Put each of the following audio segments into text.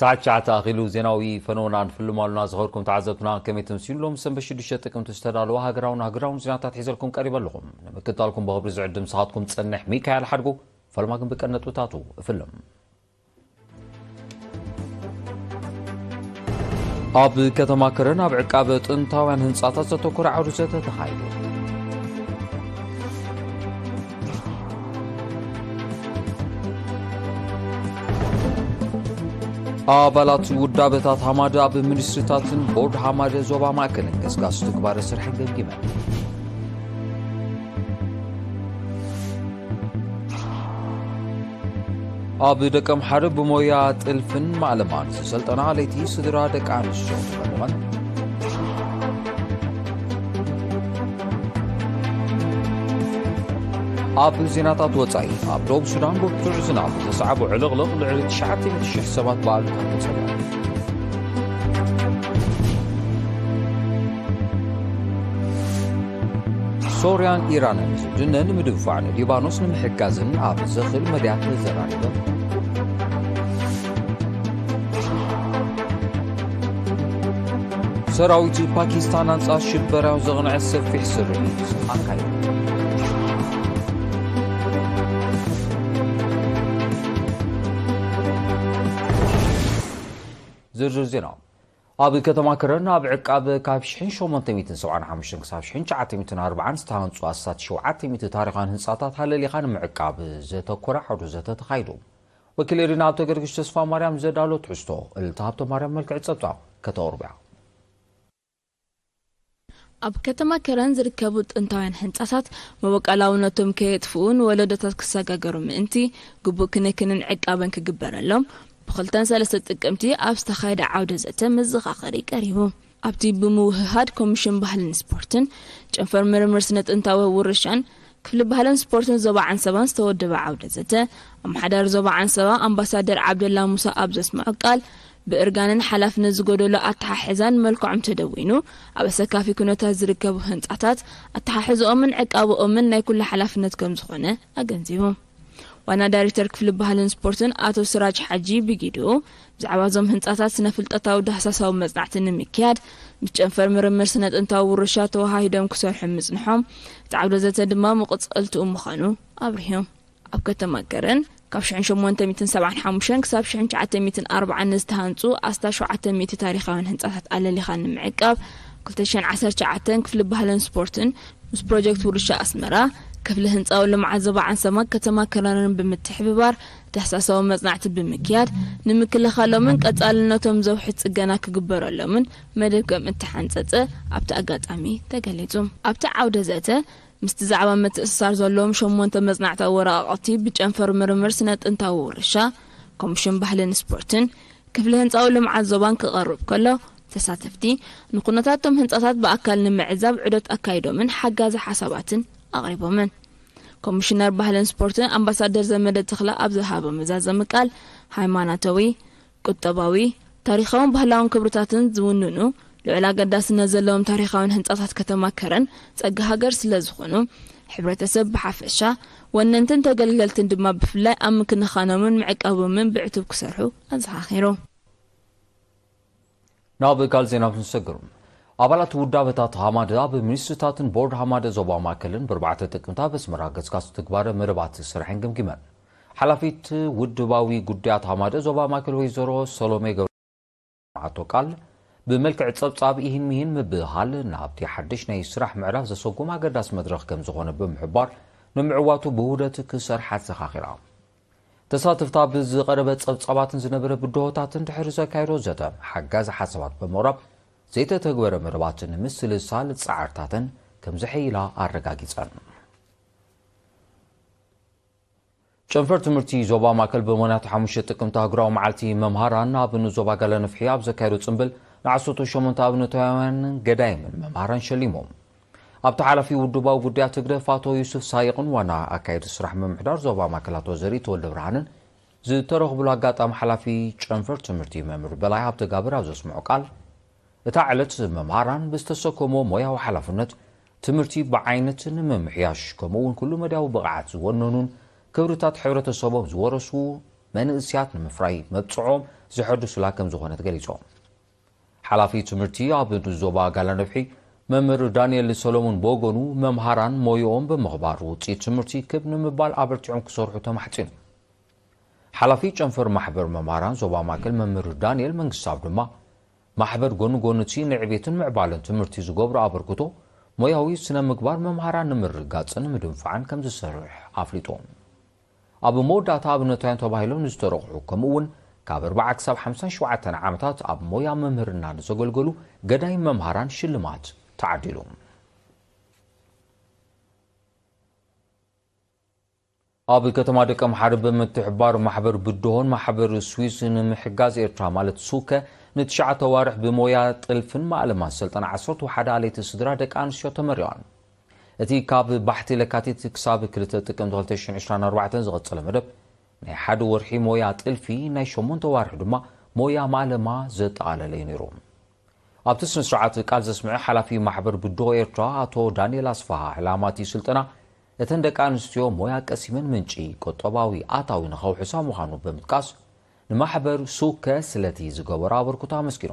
ሰዓት ትሽዓተ ኣኺሉ። ዜናዊ ፈነውና ንፍልም ኣሉና ዝኸርኩም ተዓዘብትና ከመይ ተምሲሉ? ሎም ሰንበት ሽዱሽተ ጥቅምቲ ዝተዳለወ ሃገራውን ሃገራውን ዜናታት ሒዘልኩም ቀሪበ ኣለኹም። ንምክትታልኩም ብኽብሪ ዝዕድም ንስኻትኩም ጸንሕ ሚካኤል ሓድጉ። ፈለማ ግን ብቀን ነጥብታቱ እፍልም። ኣብ ከተማ ከረን ኣብ ዕቃበ ጥንታውያን ህንጻታት ዘተኮረ ዓውዲ ዘተ ተኻይዱ። ኣባላት ውዳበታት ሃማደ ኣብ ሚኒስትሪታትን ቦርድ ሃማደ ዞባ ማእከልን ገስጋስ ትግባረ ስርሐን ገምጊመን። ኣብ ደቀምሓረ ብሞያ ጥልፍን ማእለማን ዝሰልጠና ለይቲ ስድራ ደቂ ኣንስትዮ ተቐሚጠን። ኣብ ዜናታት ወጻኢ፣ ኣብ ደቡብ ሱዳን ብርቱዕ ዝናብ ዘስዓቦ ዕልቕልቕ ልዕሊ ትሽዓተ ሚእቲ ሽሕ ሰባት ብኣሉታ ተጸልዮም። ሶርያን ኢራንን ዝምድነን ንምድንፋዕ ንሊባኖስ ንምሕጋዝን ኣብ ዘኽእል መዳያት ተዘራሪበን። ሰራዊት ፓኪስታን ኣንጻር ሽበራን ዘቕንዐ ሰፊሕ ስርሒት ኣካይዱ። ዝርዝር ዜና። ኣብ ከተማ ከረን ኣብ ዕቃብ ካብ ሽሕን ሸሞንተ ሚእትን ሰብዓን ሓሙሽተን ክሳብ ሽሕን ትሽዓተ ሚእትን ኣርባዓን ዝተሃንጹ ኣስታት ሸውዓተ ሚእቲ ታሪኻውያን ህንጻታት ሃለሊኻ ንምዕቃብ ዘተኮረ ዓውደ ዘተ ተኻይዱ። ወኪል ኤሪና ሃብተ ገርግሽ ተስፋ ማርያም ዘዳሎ ትሕዝቶ፣ እልልታ ሃብተ ማርያም መልክዕ ጸብጻብ ከተቕርብያ። ኣብ ከተማ ከረን ዝርከቡ ጥንታውያን ህንጻታት መበቃላውነቶም ከየጥፍኡ ንወለዶታት ክሰጋገሩ ምእንቲ ግቡእ ክንክንን ዕቃበን ክግበረሎም ብኽልተን ሰለስተ ጥቅምቲ ኣብ ዝተኻየደ ዓውደ ዘተ መዘኻኸሪ ቀሪቡ። ኣብቲ ብምውህሃድ ኮሚሽን ባህልን ስፖርትን፣ ጨንፈር ምርምር ስነ ጥንታዊ ውርሻን ክፍሊ ባህልን ስፖርትን ዞባ ዓንሰባን ዝተወደበ ዓውደ ዘተ፣ ኣመሓዳሪ ዞባ ዓንሰባ ኣምባሳደር ዓብደላ ሙሳ ኣብ ዘስምዖ ቃል፣ ብእርጋንን ሓላፍነት ዝጎደሎ ኣተሓሕዛን መልክዖም ተደዊኑ፣ ኣብ ኣሰካፊ ኩነታት ዝርከቡ ህንጻታት ኣተሓሕዝኦምን ዕቃብኦምን ናይ ኩሉ ሓላፍነት ከም ዝኾነ ኣገንዚቡ። ዋና ዳይሬክተር ክፍሊ ባህልን ስፖርትን ኣቶ ስራጅ ሓጂ ብጊድኡ፣ ብዛዕባ እዞም ህንጻታት ስነ ፍልጠታዊ ዳህሳሳዊ መጽናዕቲ ንምክያድ ምስ ጨንፈር ምርምር ስነ ጥንታዊ ውርሻ ተወሃሂዶም ክሰርሑ ምጽንሖም፣ እቲ ዓውደ ዘተ ድማ መቐጸልትኡ ምዃኑ ኣብሪሁ። ኣብ ከተማ ከረን ካብ ሽሕን ሸሞንተ ሚእትን ሰብዓን ሓሙሽተን ክሳብ ሽሕን ትሽዓተ ሚእትን ኣርባዓን ዝተሃንጹ ኣስታት ሸውዓተ ሚእቲ ታሪኻውያን ህንጻታት ኣለሊኻ ንምዕቃብ፣ ክልተ ሽሕን ዓሰርተ ትሽዓተን ክፍሊ ባህልን ስፖርትን ምስ ፕሮጀክት ውርሻ ኣስመራ፣ ክፍሊ ህንጻዊ ልምዓት ዞባ ዓንሰባ ከተማ ከረንን ብምትሕብባር ዳህሳሳዊ መጽናዕቲ ብምክያድ፣ ንምክልኻሎምን ቀጻልነቶም ዘውሕድ ጽገና ክግበረሎምን መደብ ከም እተሓንጸጸ ኣብቲ ኣጋጣሚ ተገሊጹ። ኣብቲ ዓውደ ዘተ ምስቲ ዛዕባ ምትእስሳር ዘለዎም ሸሞንተ መጽናዕታዊ ወረቓቕቲ ብጨንፈር ምርምር ስነ ጥንታዊ ውርሻ፣ ኮሚሽን ባህልን ስፖርትን ክፍሊ ህንጻዊ ልምዓት ዞባን ክቐርብ ከሎ፣ ተሳተፍቲ ንኩነታት እቶም ህንጻታት ብኣካል ንምዕዛብ ዑደት ኣካይዶምን ሓጋዚ ሓሳባትን ኣቕሪቦምን። ኮሚሽነር ባህልን ስፖርትን ኣምባሳደር ዘመደ ተኽለ ኣብ ዝሃቦ መዛዘሚ ቃል፣ ሃይማኖታዊ፣ ቁጠባዊ፣ ታሪኻውን ባህላውን ክብርታትን ዝውንኑ ልዑል ኣገዳስነት ዘለዎም ታሪኻውን ህንጻታት ከተማ ከረን ጸጋ ሃገር ስለ ዝኾኑ፣ ሕብረተሰብ ብሓፈሻ፣ ወነንትን ተገልገልትን ድማ ብፍላይ ኣብ ምክንኻኖምን ምዕቃቦምን ብዕቱብ ክሰርሑ ኣዘኻኺሩ። ናብ ካልእ ዜና ክንሰግር። ኣባላት ውዳበታት ሃማደ ኣብ ሚኒስትሪታትን ቦርድ ሃማደ ዞባ ማእከልን ብኣርባዕተ ጥቅምቲ ኣብ ኣስመራ ገስጋስ ትግባረ መደባት ስራሕን ገምጊመን። ሓላፊት ውድባዊ ጉዳያት ሃማደ ዞባ ማእከል ወይዘሮ ሰሎሜ ገብረ ኣቶ ቃል ብመልክዕ ጸብጻብ ኢሂን ሚሂን ምብህሃል ናብቲ ሓድሽ ናይ ስራሕ ምዕራፍ ዘሰጉም ኣገዳሲ መድረኽ ከም ዝኾነ ብምሕባር፣ ንምዕዋቱ ብውህደት ክሰርሓ ኣዘኻኺራ። ተሳተፍቲ ኣብ ዝቐረበ ጸብጻባትን ዝነበረ ብድሆታትን ድሕሪ ዘካየዶ ዘተ፣ ሓጋዚ ሓሳባት ብምቕራብ፣ ዘይተተግበረ መደባትን ምስልሳል ጻዕርታትን ከም ዘሐይላ ኣረጋጊጸን። ጨንፈር ትምህርቲ ዞባ ማእከል ብሞንያት ሓሙሽተ ጥቅምቲ ኣህጉራዊ መዓልቲ መምሃራን ኣብ ንዞባ ጋለንፍሒ ኣብ ዘካየዶ ጽምብል ንዓሰርተ ሸሞንተ ኣብነታውያን ገዳይምን መምሃራን ሸሊሞም። ኣብቲ ሓላፊ ውድባዊ ጉዳያት ህግደፍ ኣቶ ዩሱፍ ሳይቕን ዋና ኣካየዲ ስራሕ ምምሕዳር ዞባ ማእከል ኣቶ ዘርኢ ተወልደ ብርሃንን ዝተረኽብሉ ኣጋጣሚ ሓላፊ ጨንፈር ትምህርቲ መምህር በላይ ሃብተጋብር ኣብ ዘስምዖ ቃል፣ እታ ዕለት መምሃራን ብዝተሰከሞ ሞያዊ ሓላፍነት ትምህርቲ ብዓይነትን ምምሕያሽ ከምኡ እውን ኩሉ መዳያዊ ብቕዓት ዝወነኑን ክብርታት ሕብረተሰቦም ዝወረሱ መንእስያት ንምፍራይ መብጽዖም ዘሐድሱላ ከም ዝኾነት ገሊጾም። ሓላፊ ትምህርቲ ኣብ ዞባ ጋላነፍሒ መምህር ዳንኤል ሰሎሞን ብወገኑ፣ መምሃራን ሞይኦም ብምኽባር ውፅኢት ትምህርቲ ክብ ንምባል ኣበርቲዖም ክሰርሑ ተማሕጺኑ። ሓላፊ ጨንፈር ማሕበር መምሃራን ዞባ ማእከል መምህር ዳንኤል መንግስታብ ድማ፣ ማሕበር ጎኒ ጎኒ እቲ ንዕቤትን ምዕባለን ትምህርቲ ዝገብሮ ኣበርክቶ፣ ሞያዊ ስነ ምግባር መምሃራን ንምርግጋጽን ንምድንፋዕን ከም ዝሰርሕ ኣፍሊጡ። ኣብ መወዳእታ ኣብነታውያን ተባሂሎም ንዝተረቑሑ ከምኡ እውን ካብ ኣርብዓ ክሳብ ሓምሳን ሸውዓተን ዓመታት ኣብ ሞያ መምህርና ንዘገልገሉ ገዳይም መምሃራን ሽልማት ተዓዲሉ። ኣብ ከተማ ደቀምሓረ ብምትሕብባር ማሕበር ብድሆን ማሕበር ስዊስ ንምሕጋዝ ኤርትራ ማለት ሱከ ንትሽዓተ ኣዋርሕ ብሞያ ጥልፍን ማእለማን ስልጠና ዓሰርተ ሓደ ኣለይቲ ስድራ ደቂ ኣንስትዮ ተመሪቐን። እቲ ካብ ባሕቲ ለካቲት ክሳብ ክልተ ጥቅምቲ ክልተ ሽሕን ዕስራን ኣርባዕተን ዝቐጸለ መደብ ናይ ሓደ ወርሒ ሞያ ጥልፊ ናይ ሸሞንተ ኣዋርሒ ድማ ሞያ ማእለማ ዘጠቓለለ እዩ ነይሩ። ኣብቲ ስነ ስርዓት ቃል ዘስምዐ ሓላፊ ማሕበር ብድሆ ኤርትራ ኣቶ ዳንኤል ኣስፋሃ፣ ዕላማ እቲ ስልጠና እተን ደቂ ኣንስትዮ ሞያ ቀሲመን ምንጪ ቁጠባዊ ኣታዊ ንኸውሕሳ ምዃኑ ብምጥቃስ፣ ንማሕበር ሱከ ስለቲ ዝገበሮ ኣበርክቶ ኣመስጊኑ።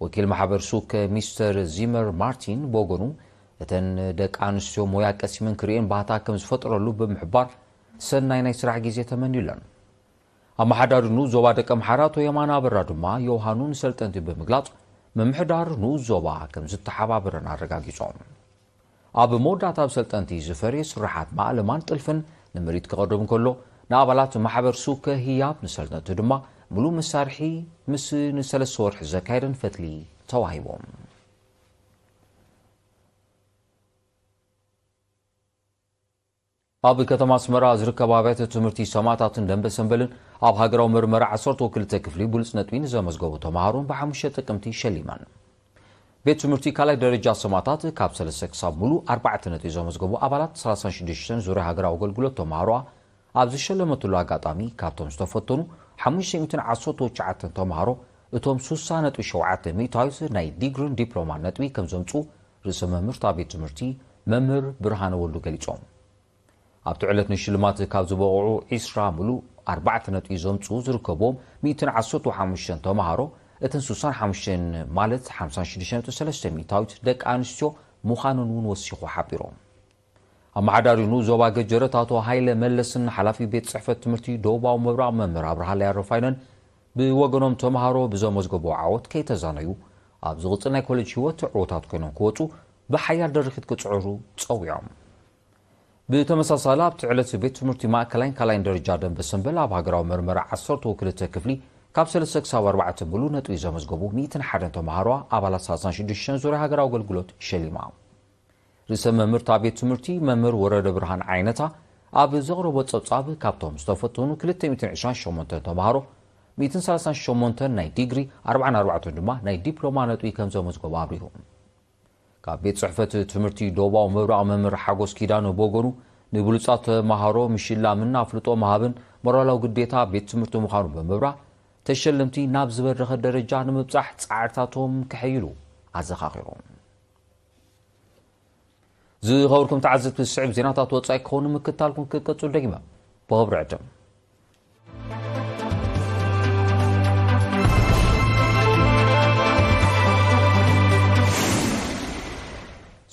ወኪል ማሕበር ሱከ ሚስተር ዚመር ማርቲን ብወገኑ፣ እተን ደቂ ኣንስትዮ ሞያ ቀሲመን ክርእየን ባህታ ከም ዝፈጥረሉ ብምሕባር፣ ሰናይ ናይ ስራሕ ግዜ ተመንዩለን። ኣመሓዳሪ ንኡስ ዞባ ደቀምሓረ ኣቶ የማነ ኣበራ ድማ፣ ዮሃኑ ንሰልጠንቲ ብምግላጽ፣ ምምሕዳር ንኡስ ዞባ ከም ዝተሓባበረን ኣረጋጊጾም። ኣብ መወዳእታ ኣብ ሰልጠንቲ ዝፈርየ ስርሓት ማእለማን ጥልፍን ንምርኢት ክቐርብ እንከሎ፣ ንኣባላት ማሕበር ሱከ ህያብ፣ ንሰልጠንቲ ድማ ምሉእ መሳርሒ ምስ ንሰለስተ ወርሒ ዘካየደን ፈትሊ ተዋሂቦም። ኣብ ከተማ ኣስመራ ዝርከባ ኣብያተ ትምህርቲ ሰማእታትን ደንበ ሰንበልን ኣብ ሃገራዊ መርመራ ዓሰርተ ክልተ ክፍሊ ብሉጽ ነጥቢ ንዘመዝገቡ ተምሃሮን ብሓሙሽተ ጥቅምቲ ሸሊመን። ቤት ትምህርቲ ካልኣይ ደረጃ ሰማእታት ካብ ሰለስተ ክሳብ ሙሉእ ኣርባዕተ ነጥቢ ዘመዝገቡ ኣባላት ሰላሳን ሽዱሽተን ዙርያ ሃገራዊ ኣገልግሎት ተምሃሮኣ ኣብ ዝሸለመትሉ ኣጋጣሚ፣ ካብቶም ዝተፈተኑ ሓሙሽተ ሚእትን ዓሰርተ ትሽዓተን ተምሃሮ፣ እቶም ሱሳ ነጥቢ ሸውዓተ ሚእታዊት ናይ ዲግሪን ዲፕሎማን ነጥቢ ከም ዘምጽኡ ርእሰ መምህር እታ ቤት ትምህርቲ መምህር ብርሃነ ወልዱ ገሊጾም። ኣብቲ ዕለት ንሽልማት ካብ ዝበቕዑ ዒስራ ሙሉእ ኣርባዕተ ነጥቢ ዘምጽኡ ዝርከብዎም ሚእትን ዓሰርተ ሓሙሽተን ተምሃሮ፣ እተን ሱሳን ሓሙሽተን ማለት ሓምሳን ሽዱሽተን ነጥቢ ሰለስተ ሚእታዊት ደቂ ኣንስትዮ ምዃነን እውን ወሲኹ ሓቢሮም። ኣመሓዳሪ ንኡስ ዞባ ገጀረት ኣቶ ሃይለ መለስን ሓላፊ ቤት ጽሕፈት ትምህርቲ ደቡባዊ ምብራቕ መምህር ኣብርሃ ለያረፋይነን ብወገኖም፣ ተምሃሮ ብዘመዝገቦ ዓወት ከይተዛነዩ፣ ኣብ ዝቕጽል ናይ ኮሌጅ ህይወት ዕዉታት ኮይኖም ክወጹ ብሓያል ደርኺት ክጽዕሩ ጸዊዖም። ብተመሳሳሊ ኣብቲ ዕለት ቤት ትምህርቲ ማእከላይን ካልኣይን ደረጃ ደንበ ሰንበል ኣብ ሃገራዊ መርመራ ዓሰርተ ክልተ ክፍሊ ካብ ሰለስተ ክሳብ ኣርባዕተ ሙሉእ ነጥቢ ዘመዝገቡ ሚእትን ሓደን ተምሃሮ ኣባላት ሰላሳን ሽዱሽተን ዙርያ ሃገራዊ ኣገልግሎት ሸሊማ። ርእሰ መምህር እታ ቤት ትምህርቲ መምህር ወረደ ብርሃን ዓይነታ ኣብ ዘቕረቦ ጸብጻብ፣ ካብቶም ዝተፈተኑ ክልተ ሚእትን ዕስራን ሸሞንተን ተምሃሮ ሚእትን ሰላሳን ሸሞንተን ናይ ዲግሪ፣ ኣርባዓን ኣርባዕተን ድማ ናይ ዲፕሎማ ነጥቢ ከም ዘመዝገቡ ኣብሪሁ። ካብ ቤት ጽሕፈት ትምህርቲ ደቡባዊ ምብራቕ መምህር ሓጎስ ኪዳነ ብወገኑ፣ ንብሉጻት ተምሃሮ ምሽላምን ኣፍልጦ ምሃብን ሞራላዊ ግዴታ ቤት ትምህርቲ ምዃኑ ብምብራህ፣ ተሸለምቲ ናብ ዝበረኸ ደረጃ ንምብጻሕ ጻዕርታቶም ከሐይሉ ኣዘኻኺሮም። ዝኸበርኩም ተዓዘብቲ፣ ዝስዕብ ዜናታት ወጻኢ ክኸውን ምክታልኩም ክቀጽሉ ደጊመ ብኽብሪ ዕድም።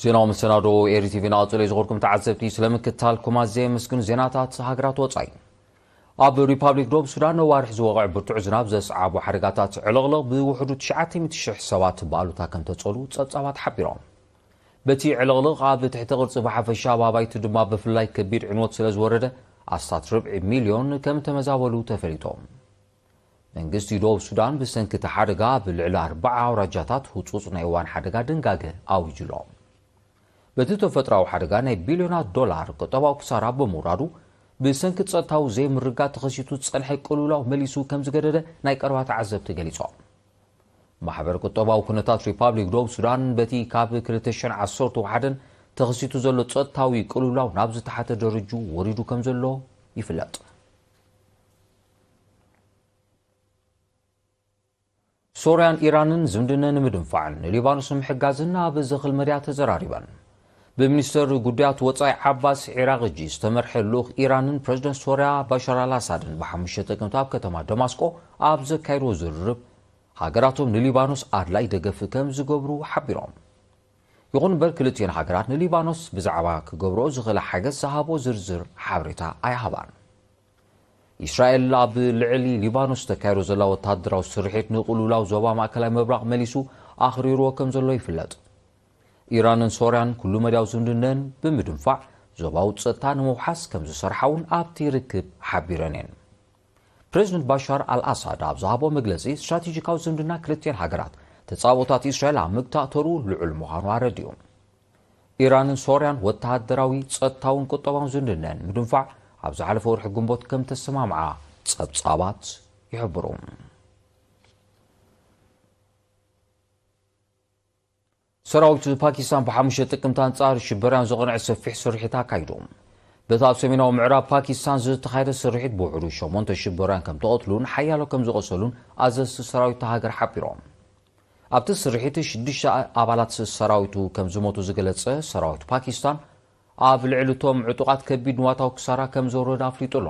ዜናዊ መሰናዶ ኤሪ ቲቪ ናቐጸሉ እዩ። ዝኸበርኩም ተዓዘብቲ፣ ስለምክታልኩም ኣዝየ የመስግን። ዜናታት ሃገራት ወጻኢ። ኣብ ሪፓብሊክ ደቡብ ሱዳን ነዋርሕ ዝወቕዐ ብርቱዕ ዝናብ ዘስዓቦ ሓደጋታት ዕልቕልቕ ብውሕዱ ትሽዓተ ሚእቲ ሽሕ ሰባት ብኣሉታ ከም ተጸሉ ጸብጻባት ሓቢሮም። በቲ ዕልቕልቕ ኣብ ትሕቲ ቅርጺ ብሓፈሻ፣ ኣብ ኣባይቲ ድማ ብፍላይ ከቢድ ዕንወት ስለ ዝወረደ፣ ኣስታት ርብዒ ሚልዮን ከም ተመዛበሉ ተፈሊጦም። መንግስቲ ደቡብ ሱዳን ብሰንኪ እቲ ሓደጋ ኣብ ልዕሊ ኣርባዓ ኣውራጃታት ህጹጽ ናይ እዋን ሓደጋ ድንጋገ ኣዊጁ ኣሎ። በቲ ተፈጥሮኣዊ ሓደጋ ናይ ቢልዮናት ዶላር ቁጠባዊ ክሳራ ብምውራዱ፣ ብሰንኪ ጸጥታዊ ዘይምርግጋእ ተኸሲቱ ዝጸንሐ ቅልውላው መሊሱ ከም ዝገደደ ናይ ቀረባ ተዓዘብቲ ገሊጾም። ማሕበር ቁጠባዊ ኩነታት ሪፓብሊክ ደቡብ ሱዳን፣ በቲ ካብ ክልተ ሽሕን ዓሰርተ ሓደን ተኸሲቱ ዘሎ ጸጥታዊ ቅልውላው ናብ ዝተሓተ ደረጁ ወሪዱ ከም ዘሎ ይፍለጥ። ሶርያን ኢራንን ዝምድነ ንምድንፋዕን ንሊባኖስ ንምሕጋዝን ኣብ ዝኽል መድያ ተዘራሪበን። ብሚኒስተር ጉዳያት ወጻኢ ዓባስ ዒራቕጂ ዝተመርሐ ልኡኽ ኢራንን ፕረዚደንት ሶርያ ባሻር ኣልኣሳድን ብሓሙሽተ ጥቅምቲ ኣብ ከተማ ደማስቆ ኣብ ዘካየድዎ ዝርርብ፣ ሃገራቶም ንሊባኖስ ኣድላይ ደገፍ ከም ዝገብሩ ሓቢሮም። ይኹን እምበር፣ ክልቲኤን ሃገራት ንሊባኖስ ብዛዕባ ክገብርኦ ዝኽእላ ሓገዝ ዝሃቦ ዝርዝር ሓበሬታ ኣይሃባን። እስራኤል ኣብ ልዕሊ ሊባኖስ ተካይዶ ዘላ ወተሃደራዊ ስርሒት ንቅልውላው ዞባ ማእከላይ ምብራቕ መሊሱ ኣኽሪርዎ ከም ዘሎ ይፍለጥ። ኢራንን ሶርያን ኩሉ መዳያዊ ዝምድነን ብምድንፋዕ ዞባዊ ጸጥታ ንምውሓስ ከም ዝሰርሓ እውን ኣብቲ ርክብ ሓቢረን እየን። ፕሬዚደንት ባሻር ኣልኣሳድ ኣብ ዝሃቦ መግለጺ፣ ስትራቴጂካዊ ዝምድና ክልቲኤን ሃገራት ተጻብኦታት እስራኤል ኣብ ምግታእ ተርኡ ልዑል ምዃኑ ኣረዲኡ። ኢራንን ሶርያን ወተሃደራዊ፣ ጸጥታውን ቁጠባውን ዝምድነን ምድንፋዕ ኣብ ዝሓለፈ ወርሒ ግንቦት ከም ተሰማምዓ ጸብጻባት ይሕብሩ። ሰራዊት ፓኪስታን ብሓሙሽተ ጥቅምቲ ኣንጻር ሽበራውያን ዝቕንዐ ሰፊሕ ስርሒት ኣካይዱ። በቲ ኣብ ሰሜናዊ ምዕራብ ፓኪስታን ዝተኻየደ ስርሒት ብውሕዱ ሸሞንተ ሽበራውያን ከም ተቐትሉን ሓያሎ ከም ዝቖሰሉን ኣዘዝቲ ሰራዊት እታ ሃገር ሓቢሮም። ኣብቲ ስርሒት ሽዱሽተ ኣባላት ሰራዊቱ ከም ዝሞቱ ዝገለጸ ሰራዊት ፓኪስታን፣ ኣብ ልዕሊ እቶም ዕጡቓት ከቢድ ንዋታዊ ክሳራ ከም ዘውረደ ኣፍሊጡ ኣሎ።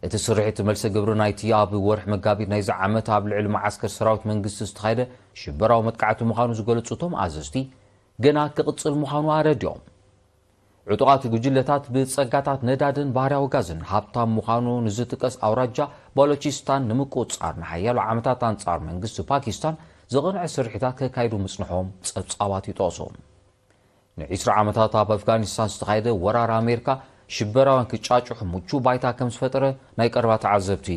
እቲ ስርሒት መልሰ ግብሪ ናይቲ ኣብ ወርሒ መጋቢት ናይዚ ዓመት ኣብ ልዕሊ መዓስከር ሰራዊት መንግስቲ ዝተኻየደ ሽበራዊ መጥቃዕቲ ምዃኑ ዝገለጹ እቶም ኣዘዝቲ፣ ገና ክቕጽል ምዃኑ ኣረዲኦም። ዕጡቓት ጉጅለታት ብጸጋታት ነዳድን ባህርያዊ ጋዝን ሃብታም ምዃኑ ንዝጥቀስ ኣውራጃ ባሎቺስታን ንምቁጽጻር ንሓያሎ ዓመታት ኣንጻር መንግስቲ ፓኪስታን ዝቕንዐ ስርሒታት ከካይዱ ምጽንሖም ጸብጻባት ይጠቕሱ። ንዒስራ ዓመታት ኣብ ኣፍጋኒስታን ዝተኻየደ ወራር ኣሜሪካ ሽበራውያን ክጫጭሑ ምቹ ባይታ ከም ዝፈጠረ ናይ ቀረባ ተዓዘብቲ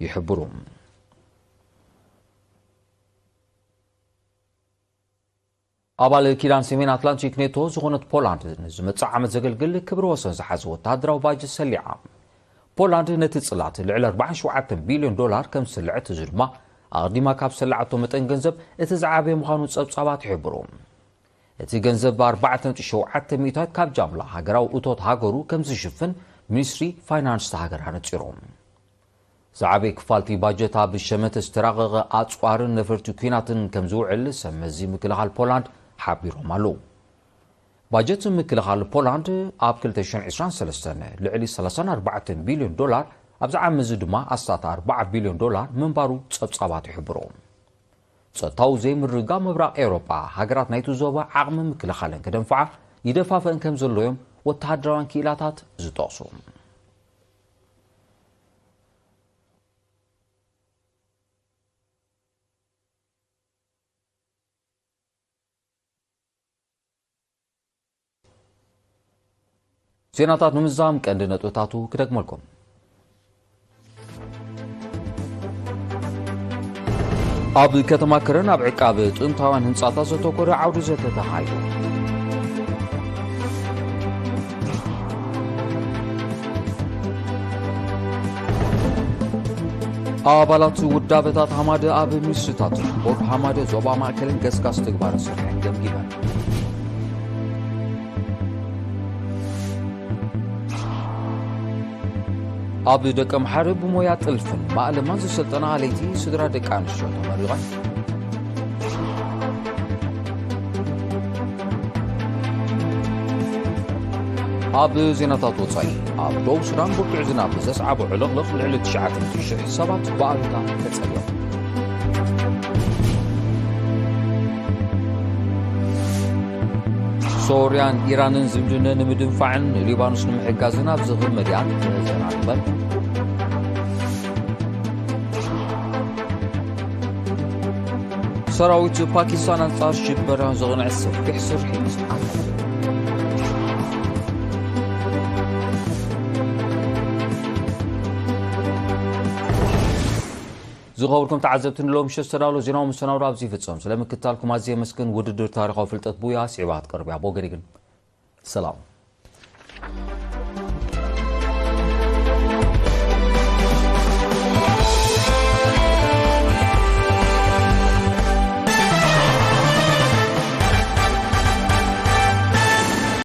ይሕብሩ። ኣባል ኪዳን ሰሜን ኣትላንቲክ ኔቶ ዝኾነት ፖላንድ ንዝመጽእ ዓመት ዘገልግል ክብረ ወሰን ዝሓዘ ወተሃደራዊ ባጀት ሰሊዓ። ፖላንድ ነቲ ጽላት ልዕሊ ኣርባዓን ሸውዓተን ቢልዮን ዶላር ከም ዝሰልዐት፣ እዚ ድማ ኣቐዲማ ካብ ሰላዓቶ መጠን ገንዘብ እቲ ዝዓበየ ምዃኑ ጸብጻባት ይሕብሩ። እቲ ገንዘብ ኣርባዕተ ነጥቢ ሸውዓተ ሚእታዊት ካብ ጃምላ ሃገራዊ እቶት ሃገሩ ከም ዝሽፍን ሚኒስትሪ ፋይናንስ እታ ሃገር ኣነጺሩ። ዝዓበየ ክፋልቲ ባጀት ኣብ ሸመተ ዝተራቐቐ ኣጽዋርን ነፈርቲ ኲናትን ከም ዝውዕል ሰብ መዚ ምክልኻል ፖላንድ ሓቢሮም ኣለዉ። ባጀት ምክልኻል ፖላንድ ኣብ ክልተ ሽሕን ዕስራን ሰለስተን ልዕሊ ሰላሳን ኣርባዕተን ቢልዮን ዶላር፣ ኣብዚ ዓመት እዚ ድማ ኣስታት ኣርባዓ ቢልዮን ዶላር ምንባሩ ጸብጻባት ይሕብሩ። ጸጥታዊ ዘይምርግጋእ ምብራቕ ኤውሮጳ፣ ሃገራት ናይቲ ዞባ ዓቕሚ ምክልኻለን ክደንፍዓ ይደፋፍአን ከም ዘሎ እዮም ወተሃደራውያን ክኢላታት ዝጠቕሱ። ዜናታት ንምዝዛም ቀንዲ ነጥብታቱ ክደግመልኩም። ኣብ ከተማ ከረን ኣብ ዕቃብ ጥንታውያን ህንጻታት ዘተኮረ ዓውዲ ዘተ ተኻይዱ። ኣባላት ውዳበታት ሃማደ ኣብ ሚኒስትሪታት ቦርድ ሃማደ ዞባ ማእከልን ገስጋስ ተግባርን ስርሐን ገምጊመን። ኣብ ደቀምሓረ ብሞያ ጥልፍን ማእለማን ዝሰልጠና ኣለይቲ ስድራ ደቂ ኣንስትዮ ተመሪቐን። ኣብ ዜናታት ወጻኢ፣ ኣብ ደቡብ ሱዳን ብርቱዕ ዝናብ ዘስዓቦ ዕልቕልቕ ልዕሊ ትሽዓተ ሚእቲ ሽሕ ሰባት ብኣሉታ ተጸልዮም። ሶርያን ኢራንን ዝምድነ ንምድንፋዕን ንሊባኖስ ንምሕጋዝን ኣብ ዝኽእል መድያት ተዘራሪበን። ሰራዊት ፓኪስታን ኣንጻር ሽበራን ዝቕንዐ ሰፊሕ ስርሒት ኣካይዱ። ዝኸበርኩም ተዓዘብቲ፣ ንሎሚ ምሸት ዝተዳለወ ዜናዊ መሰናዶ ኣብዚ ይፍጸም። ስለ ምክትታልኩም ኣዝየ የመስግን። ውድድር ታሪኻዊ ፍልጠት ቡያ ስዒባ ክትቀርብ እያ። ብወገነይ ግን ሰላም።